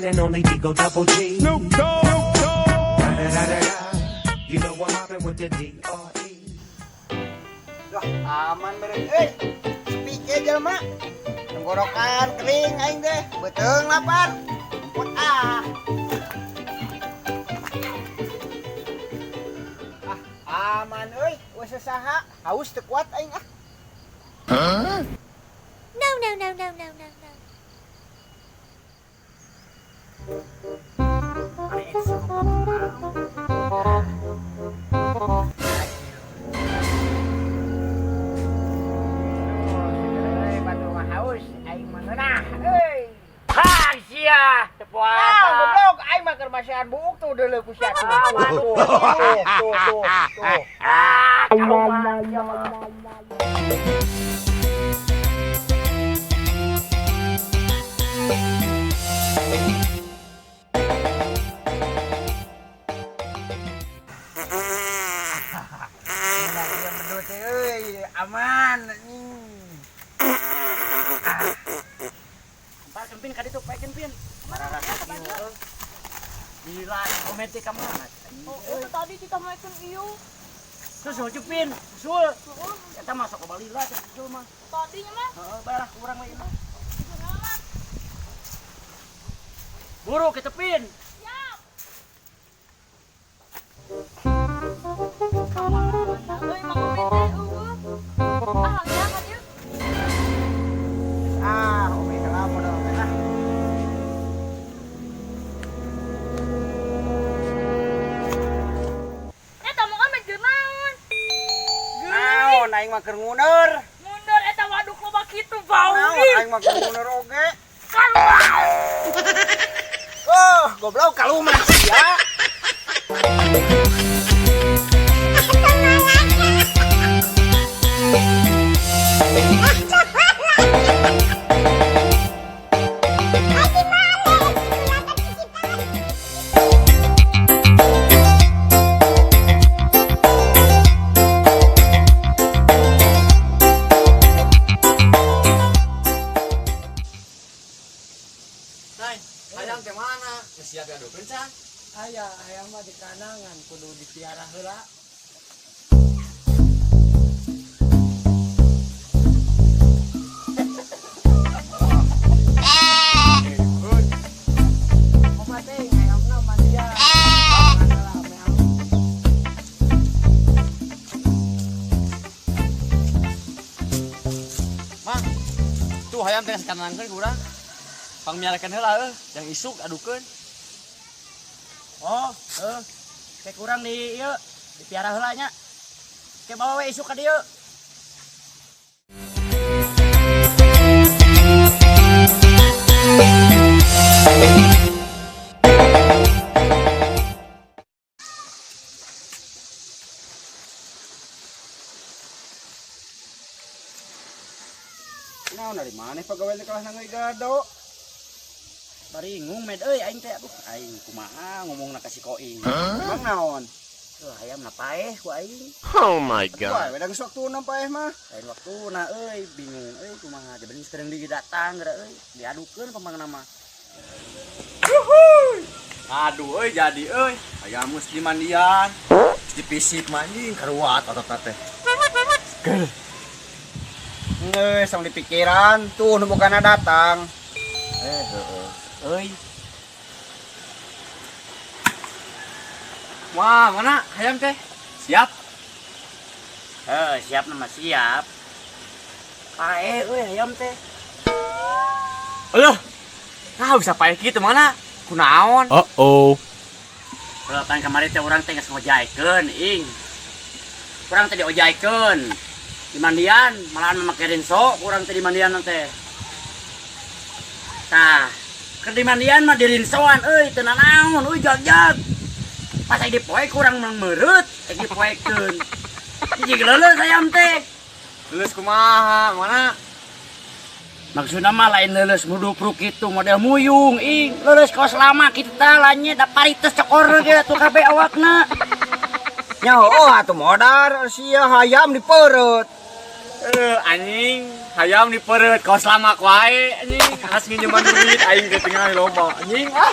one and only D-O Double G. Snoop Dogg. Da-da-da-da-da. You know I'm mobbing with the D.R.E. Wah, aman beureum euy. Sepi ke jelema. Tenggorokan kering aing teh, beuteung lapar. Emput ah. Ah, aman euy, eueuh saha, haus teu kuat aing ah. No, no, no, no, no, no, no. Euy, batu mah haus, aing mah ngeunah euy. Ha, sia, teu puasa. Ah, goblok, aing mah keur masihan buuk tuh deuleu ku sia tuh. Tuh, tuh, tuh, tuh, tuh. Ah, kaluman sia mah. Ngeunah ieu bedul teh euy, aman anjing. Pak Kempin ka ditu, Pak Kempin. Gila, komen teh ka mana? Oh, itu tadi kita makan iyo. Susul Cupin, susul. Eta masuk ke Bali lah, susul mah. Tadinya mah. Heeh, bae lah kurang we mah. Buru ke Cepin. Siap. Euy, Mang Umi teh eueuh. Ah, jangan yuk. Ah, umi heula modal teh ah. Eta Mang Ome keur naon? Naon aing mah keur nguneur. Mundur eta waduk loba kitu bau Naon ih. aing mah keur nguneur oge. Kaluar. Oh, goblok kaluman sia. Nay, hayam teh mana? Geus siap diadukeun can? Aya, hayam mah di kanangan kudu dipiara heula. Obat teh hayamna mandian. Heula ame ame. Mang, tuh hayam teh geus kananangkeun ku urang. Pangmiarakeun heula euy, yang isuk adukeun. Oh, heuh. Kayak kurang di ieu, dipiara heula nya. Kayak bawa we isuk ka dieu. Naon dari mana pegawai teh kalah nangeuy gado. Baringung med euy aing teh aduh aing kumaha ngomongna ka si Koing. Emang naon? Tuh hayam na paeh ku aing. Oh my Wah, god. wedang geus waktuna paeh mah. Lain waktuna euy bingung euy kumaha jadi sering deui datang geura euy diadukeun pamangna mah. Aduh euy jadi euy, hayam geus dimandian. Geus dipisip mah anjing karuat otot teh. Geus tong dipikiran tuh nu bukana datang. Heueuh euy. Wah, mana hayam teh? Siap. Heuh, siap nama siap. Paeh euy hayam teh. Aduh. Nah, bisa paeh kitu mana? Kunaon? Uh-oh. Heuh, pan kamari teh urang teh geus ngojaikeun ing. Urang teh diojaikeun. Di mandian, malahan make rinso urang teh di mandian teh. Tah, keur di mandian mah dirinsoan euy teu nanaon euy jag-jag. Pas aya dipoek urang mah meureut, aya dipoekeun. Hiji leuleus hayam teh. Leuleus kumaha? Mana? Maksudna mah lain leuleus ngudupruk kitu model muyung ing, leuleus kaos lama kitu tah lanye da parites cokor ge atuh kabeh awakna. Nya heueuh atuh modar sia hayam dipeureut. Anjing. Hayam dipeureut kos lama wae anjing. Has nginjeman duit aing teh tinggal loba anjing ah.